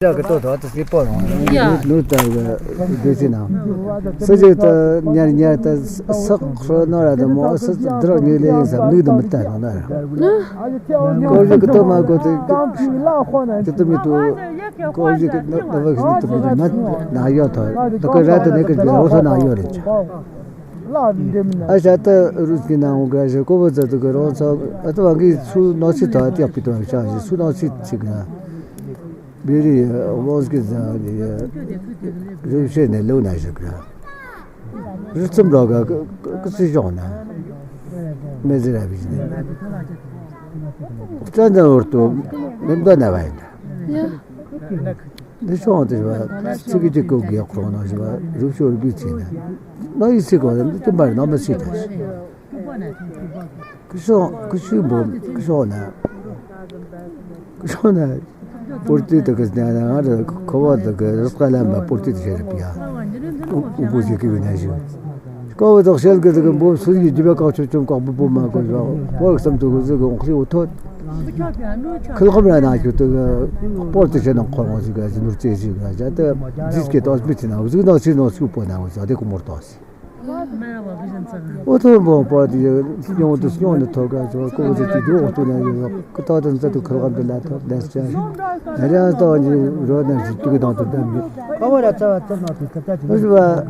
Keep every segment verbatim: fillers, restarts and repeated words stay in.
Ra katoh to ta si po no. Ya. Nu ta ga de si na. Sa je ta nyar nyar ta sa khro no ra da mo sa dro ni le sa nu da mata no na. Ko je katoh ma ko te. Te te mi tu. Ko je ka na va ki tu mi na na yo ta. Ta ka ra ta ne ka ro sa na yo le cha. A sha ta ru ki na ngo ga je ko va za tu ka ro sa. A ta wa ki su no si ta ti pi to sha su no si ti ga. Biri, eh, Oblonskiy za, eh, rübshe ne lo na shakra. Rütsum lo ga, ka, ka, ka si zhong na. Mezira bi ne. Tsan da orto, mem da na ba inda. Ya. Ne zhong de ba, tsiki de ko ge khro na ba, rübshe bi chi na. Na isi ko, de tumbar na ma si ta. Kishon, kishon bo, kishon na. Kishon na. Purti ta kas na na, nga da kawa ta ka, raska la ma purti ta shara pia. U, u bu si ki na shi. Kawa ta shel ka ta ka bo, su yi jiba ka chu chu ka bu bu ma ko ba. Wa sam tu ko zi ko khli u thot. Khil kham ra na chu ta ka, purti shana ko ma zi ka, zi nur che zi ka. Ja ta, zis ke ta asmit na, zi na si na su po na, zi de ko mor ta si. Oto bo pa ti yo, yo to yo ne to ga to, ko ti ti do to na yo, ko ta den za to khro ga de la to, da cha. Na ya to ni ro na ji tu ga to da mi. Ko wa ra cha cha na ti ka ta ti. Ba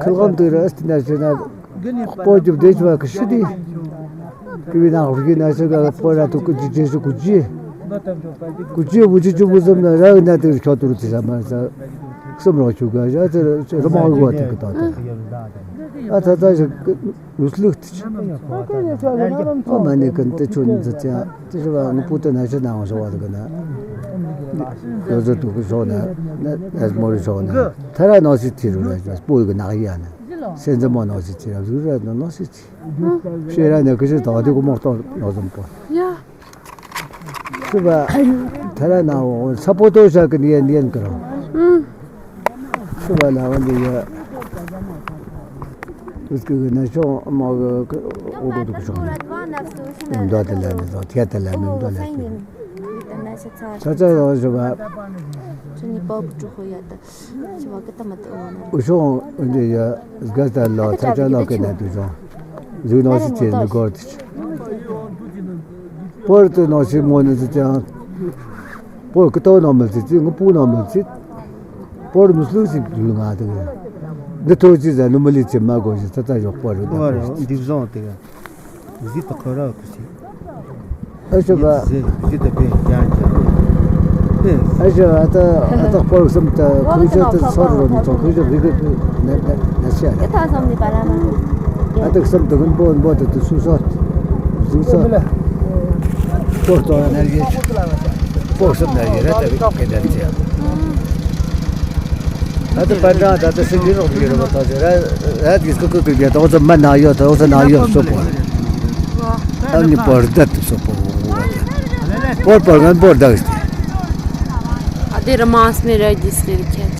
khro ga de ra sti na se na. Po ju de ju ka shi di. Ki na ro ki na se ga po ra to ku ji je ku ji. Ku ji bu ji ju bu zam na ra na de cho tu ti sa ma sa. Ksum ro chu ga ya, te, te, rama wa te kata te. A ta ta je, usluk te. O ma ne kan te chun te tia, te je wa, nu pu te na je na wa je wa te kana. Yo zo tu ku zo na, na, na mo zo na. Thara no si ti ru na, pu ga na ya na. Sen ze mo no si ti ra, zu ra no, no si ti. She ra ne ke je ta de ku mo to, no zam po. Ya. Suba, thara na wo, sapoto sa ke nien nien karo. Mm. Suba la wan de ya. Uske na sho ma ke, o ko du sho. Ndo de la ne, do tia de la ne, ndo la. Sa sa lo suba. Chuni pa bu chu ho ya ta. Suba ke ta ma ta. U sho de ya, ga ta lo, sa sa lo ke na du sho. Zu no si ti ne go ti. Por te no si mo ne te tiang. Por ke to no mel ti, ngu pu no mel ti. Por muslim si lu nga te. Ne to ji za no mel ti ma go ji ta ta jo por. Por, division te ga. Zi ta khara ku si. Aisha ba. Zi, zi ta pe, ya, ya. Aisha ba ta, ta por sam ta, ku ja ta sor ro ni to, ku ja bi ke, na, na, na sia. Ke ta sam ni para ma. Ata ksam ta gun bon bon ta tu su sot. Su sot. Por to na ye. Por sot na ye, ra ta ke da tia. Ata pa na, ta ta se ni ro ni ro ta je, ra, ra ki ko ko ke ta, o sa ma na yo, ta, o sa na yo, so por. Ani por da tu so por. Por por ngan por da. Ade ramas me ra dis ke kya.